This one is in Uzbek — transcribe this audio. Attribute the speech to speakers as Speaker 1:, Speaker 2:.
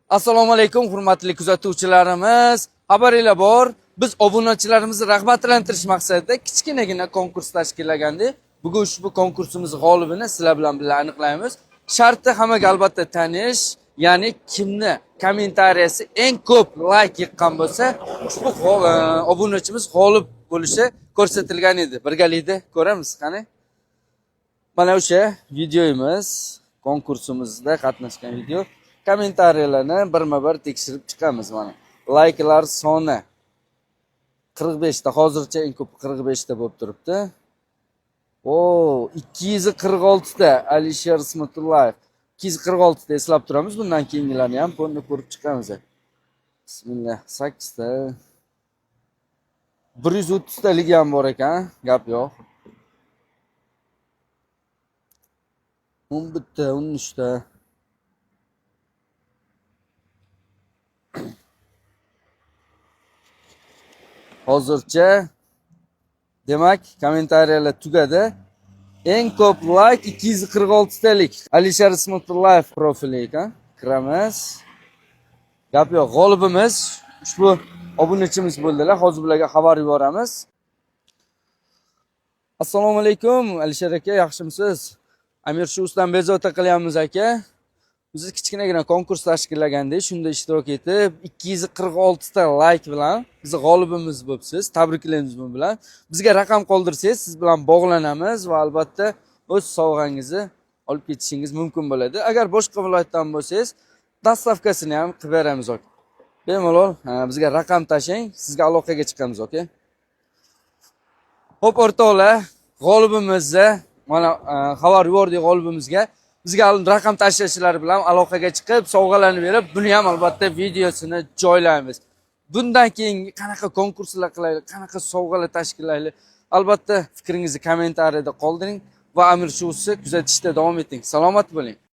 Speaker 1: Assalomu alaykum, hurmatli kuzatuvchilarimiz. Xabaringlar bor. Biz obunachilarimizni rag'batlantirish maqsadida kichkinagina konkurs tashkillagandik. Bugun ushbu konkursimiz g'olibini sizlar bilan birga aniqlaymiz. Sharti hammaga albatta tanish, ya'ni kimni kommentariyasi eng ko'p layk yiqqan bo'lsa, ushbu obunachimiz g'olib bo'lishi ko'rsatilgan edi. Birgalikda ko'ramiz, qani? Mana o'sha videomiz, konkursimizda qatnashgan video. Kommentariyalarni birma-bir tekshirib chiqamiz mana. Layklar soni 45 ta, hozircha eng ko'p 45 ta bo'lib turibdi. O, 246 ta Alisher Ismatullayev. 246 ta eslab turamiz. Bundan keyingilarni ham buni ko'rib chiqamiz. Bismillah, 8 ta. 130 taligi ham bor ekan, gap yo'q. 11 ta, 13 ta. Hozircha demak kommentariyalar tugadi. Eng ko'p layk 246 talik Alisher Ismatullayev profili ekan. Kiramiz. Gap yo'q, g'olibimiz ushbu obunachimiz bo'ldilar. Hozir bularga xabar yuboramiz. Assalomu alaykum Alisher aka, yaxshimisiz? Amir Shoesdan bezovta qilyapmiz aka. Biz kichkinagina konkurs tashkillagandik, shunda ishtirok etib 246 ta layk bilan bizni g'olibimiz bo'libsiz. Tabriklaymiz bu bilan. Bizga raqam qoldirsangiz, siz bilan bog'lanamiz va albatta o'z sovg'angizni olib ketishingiz mumkin bo'ladi. Agar boshqa viloyatdan bo'lsangiz, dostavkasini ham qilib beramiz aka. Bemalol bizga raqam tashlang, sizga aloqaga chiqamiz aka. Xo'p, o'rtoqlar, g'olibimizni mana xabar yubordik g'olibimizga. Bizga raqam tashlashlari bilan aloqaga chiqib, sovg'alarni berib, buni ham albatta videosini joylaymiz. Bundan keyin qanaqa konkurslar qilaylik, qanaqa sovg'alar tashkillaylik, albatta fikringizni kommentariyada qoldiring va Amir Shoesni kuzatishda davom eting. Salomat bo'ling.